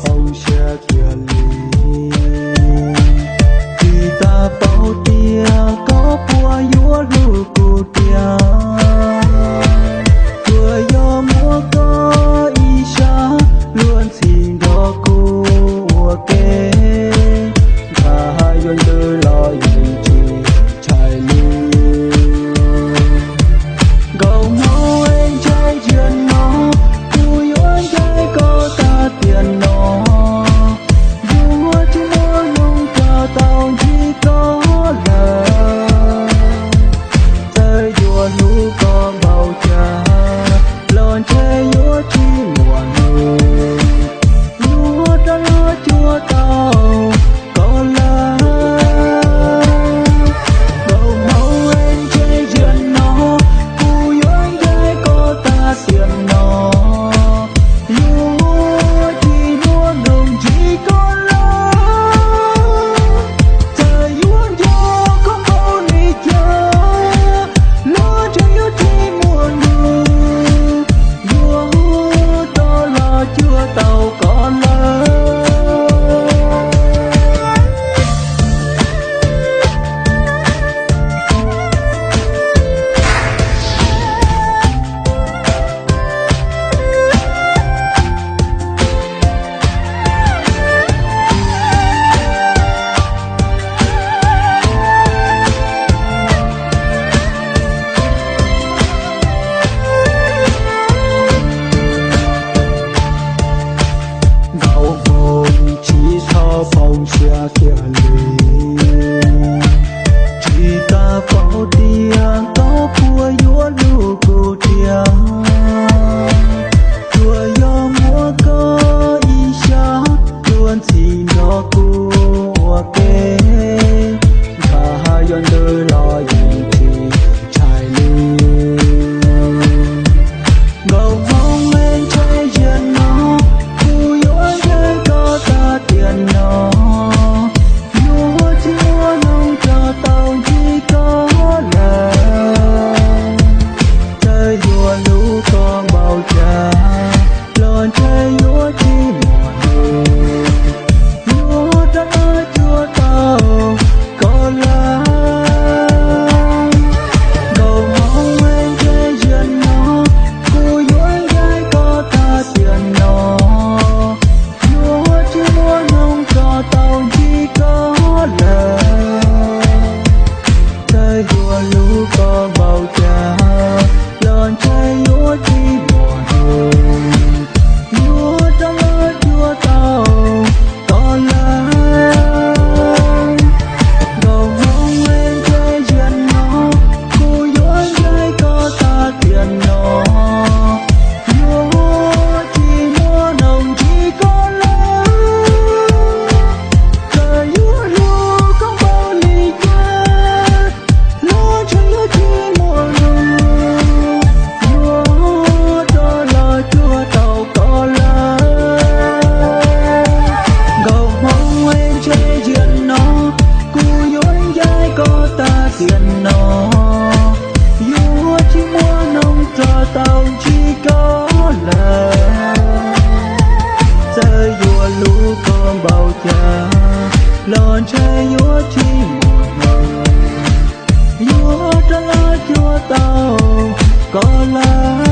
Foom siab kiag li, tsis tas paub tias koj puas yuav hlub kuv tiag. Tsuas yog muab koj ib sab, luag ntxhi nrog kuv ua ke, ntshe yuav ntws los yeej tsis ntshai li. Nkauj hmoob es ntshai ziag no, kuv yuav ncaim koj tag tiam no. Yuav tsis muaj hnub rov tau ntsib koj lawm. Txawm yuav hlub koj npaum cas los ntshe yuav tsis muaj hnub yuav rov los cuag tau koj lawm. Nkauj hmoob es ntshai ziag no, kuv yuav ncaim koj tag tiam no. Yuav tsis muaj hnub ntsib koj lawm. Txawm yuav nco koj npaum li cas los ntshe yuav tsis muaj hnub yuav rov los cuag tau koj lawm. Nkauj hmoob tsis txhob foom siab kiag li, tsis tas paub tias koj puas yuav hlub kuv tiag. Tsuas yog muab koj ib sab, luag ntxhi nrog kuv ua ke, ntshe yuav ntws los yeej tsis ntshai li. Nkauj hmoob es ntshai ziag no, kuv yuav ncaim koj tag tiam no. Yuav tsis muaj hnub rov tau ntsib koj lawm. Txawm yuav hlub koj npaum cas los ntshe yuav tsis muaj hnub yuav rov los cuag tau koj lawm. Nkauj hmoob es ntshai ziag no, kuv yuav ncaim koj tag tiam no. Yuav tsis muaj hnub rov tau ntsib koj lawm. Txawm yuav hlub koj npaum cas los ntshe yuav tsis muaj hnub yuav rov los cuag tau koj lawm. Nkauj hmoob es ntshai ziag no, kuv yuav ncaim koj tag tiam no. Yuav tsis muaj hnub ntsib koj lawm. Txawm yuav hlub koj npaum li cas los ntshe yuav tsis muaj hnub yuav rov los cuag tau koj lawm. Nkauj hmoob es ntshai ziag no, kuv yuav ncaim koj tag tiam no. Yuav tsis muaj hnub rov tau ntsib koj lawm. Txawm yuav hlub koj npaum cas los ntshe yuav tsis muaj hnub yuav rov los cuag tau koj lawm.